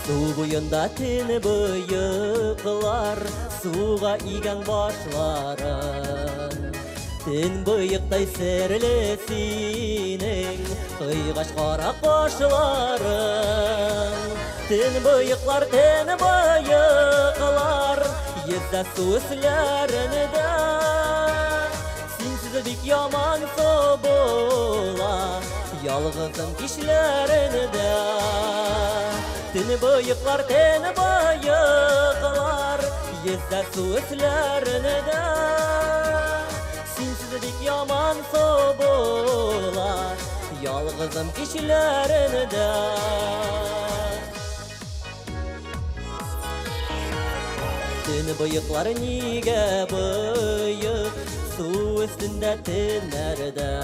Су буенда төн боеклар, суга игән башларын. Төн боектай серле синең, кыйгач кара кашларың. Төн боеклар, төн боеклар, йөзә су өсләрендә. Синсез бик яман була, ялгызым кичләрендә. Төн боеклар, төн боеклар, йөзә су өсләрендә. Синсез бик яман була, ялгызым кичләрендә. Төн боеклар нигә боек, су өстендә төннәрдә.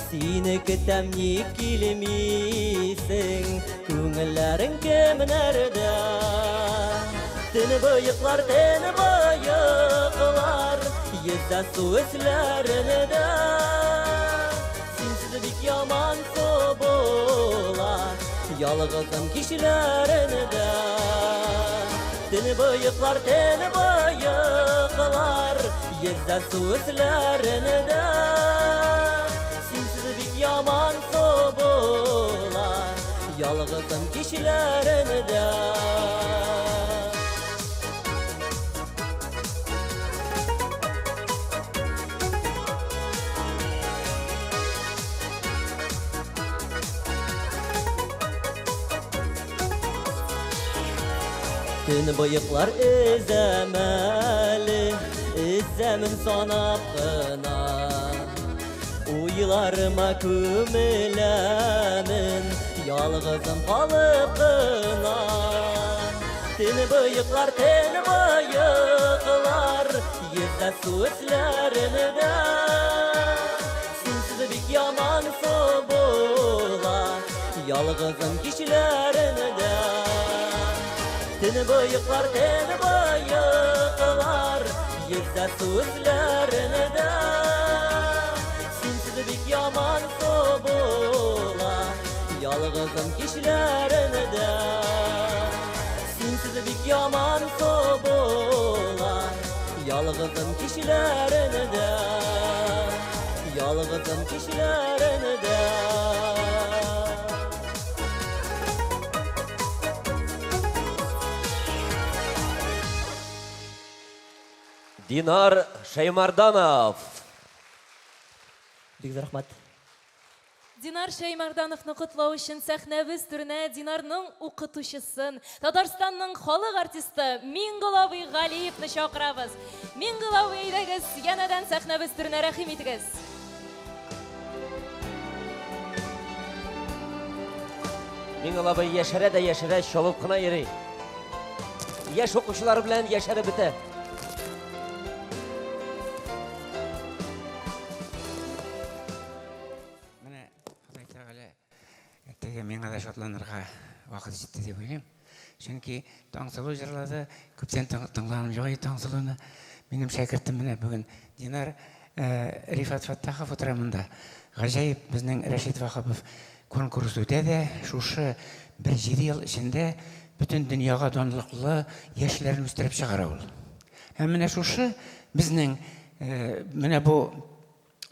Сине көтәм, ник килмисең, күңелләрең кемнәрдә? Төн боеклар, төн боеклар, йөзә су өсләрендә. Синсез бик яман була, ялгызым кичләрендә. Төн боеклар, төн боеклар, йөзә су өсләрендә. Синсез бик яман була, ялгызым кичләрендә. Төн боеклар эзәм әле, эзәмен санап кына. Уйларыма күмеләмен, ялгызым калып кына. Төн боеклар, төн боеклар, йөзә су өсләрендә. Синсез бик яман була, ялгызым кичләрендә. Төн боеклар, төн боеклар, йөзә су өсләрендә. Синсез бик яман була, ялгызым кичләрендә. Синсез бик яман була, ялгызым кичләрендә. Ялгызым кичләрендә. Динар Шәймарданов. Бик зур рәхмәт. Динар Шәймәрдановны котлау өчен сәхнәбез түренә Динарның укытучысын, Татарстанның халык артисты Миңгол абый Галиевны чакырабыз. Миңгол абый, әйдәгез, янәдән сәхнәбез түренә рәхим итегез. Миңгол абый яшәрә дә яшәрә, чабып кына йөри. Яшь укучылары белән яшәреп бетә. Менә Ходай Тәгалә теге миңа да шатланырга вакыт җитте дип уйлыйм. Чөнки Таңсылу җырлады, күптән тыңлаганым юк иде Таңсылуны. Минем шәкертем менә бүген Динар Рифат Фәттахов утыра монда. Гаҗәеп безнең Рәшит Ваһапов конкурс үтә дә, шушы бер җиде ел эчендә бөтен дөньяга данлыклы яшьләрне үстереп чыгара ул. Һәм менә шушы безнең менә бу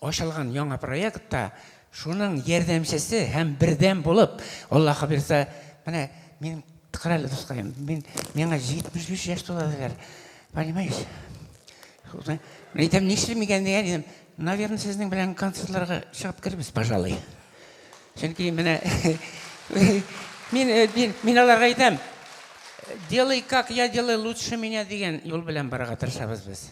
Ачылган яңа проектта шуның ярдәмчесе һәм бердәм булып, Аллаһы бирса, менә мин кара әле, дускаем, мин миңа 75 яшь тула диләр. Понимаешь? Мин әйтәм, нишлим икән дигән идем. Наверное, сезнең белән концертларга чыгып керербез, пожалуй. Чөнки менә мин, мин, мин аларга әйтәм, делай как я делаю лучше меня дигән юл белән барырга тырышабыз без.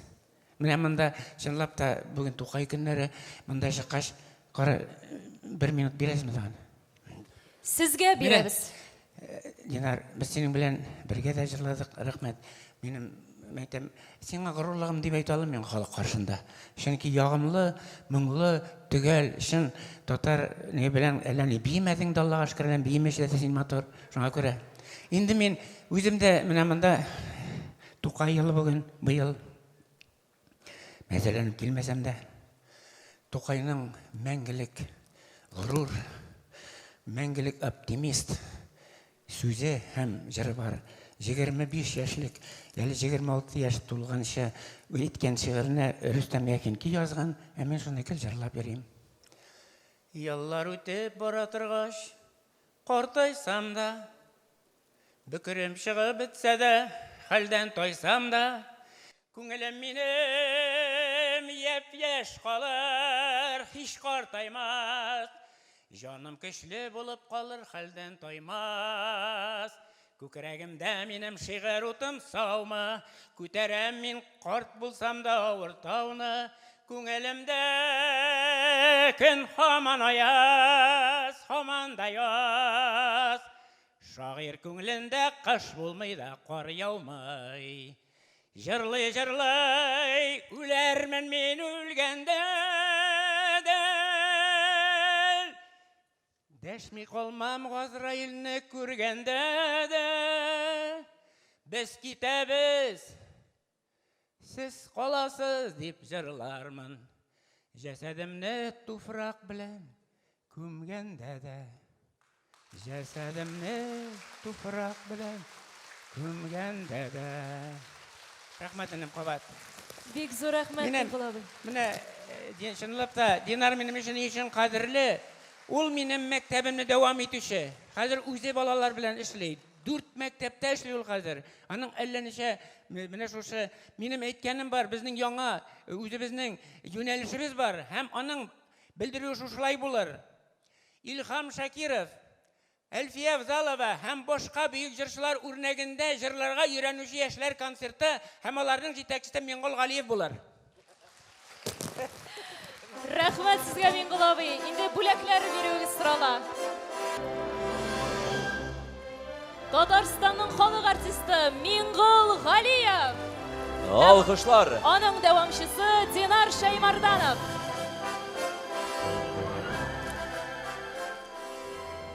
Менә монда чынлап та бүген Тукай көннәре, монда чыккач, кара, бер минут бирәсезме тагын? Сезгә бирәбез. Динар, без синең белән бергә дә җырладык, рәхмәт. Минем, әйтәм, сиңа горурлыгым дип әйтә алмыйм мин халык каршында. Чөнки ягымлы, моңлы, төгәл, чын татар ни белән әллә ни биемәдең дә, Аллага шөкер, әллә биемәчә дә син матур. Шуңа күрә. Инде мин үзем дә менә монда Тукай елы бүген, быел. Мәзәләнеп килмәсәм дә, Тукайның мәңгелек горур, мәңгелек оптимист, сүзе һәм җыры бар. 25 яшьлек, әле 26 яшь тулганчы әйткән шигыренә Рөстәм Яхин көй язган, ә мин шуны гел җырлап йөрим. Еллар үтеп бара торгач, картайсам да, бөкерем чыгып бетсә дә, хәлдән тайсам да, күңелем минем япь-яшь калыр, һич картаймас. Җаным көчле булып калыр, хәлдән таймас. Күкрәгемдә минем шигырь утым саумы, күтәрәм мин карт булсам да авыр тауны. Күңелемдә көн һаман аяз, һаман да яз. Шагыйрь күңелендә кыш булмый да кар яумый. Җырлый-җырлый үләрмен мин үлгәндә дә. Дәшми калмам Газраилне күргәндә дә. Без китәбез, сез каласыз дип җырлармын. Җәсәдемне туфрак белән күмгәндә дә. Җәсәдемне туфрак белән күмгәндә дә. Рәхмәт, энем, кабат. Бик зур рәхмәт, Миңгол абый. Менә, чынлап та, Динар минем өчен ни өчен кадерле. Ул минем мәктәбемне дәвам итүче. Хәзер үзе балалар белән эшли. 4 мәктәптә эшли ул хәзер. Аның әллә ничә, менә шушы минем әйткәнем бар, безнең яңа үзебезнең юнәлешебез бар һәм аның белдерүе шушылай булыр. Илһам Шакиров, Әлфия Авзалова һәм башка бөек җырчылар үрнәгендә җырларга өйрәнүче яшьләр концерты һәм аларның җитәкчесе Миңгол Галиев булыр. Рәхмәт сезгә, Миңгол абый. Инде бүләкләр бирүегез сорала. Татарстанның халык артисты Миңгол Галиев. Алкышлар. Аның дәвамчысы Динар Шәймарданов.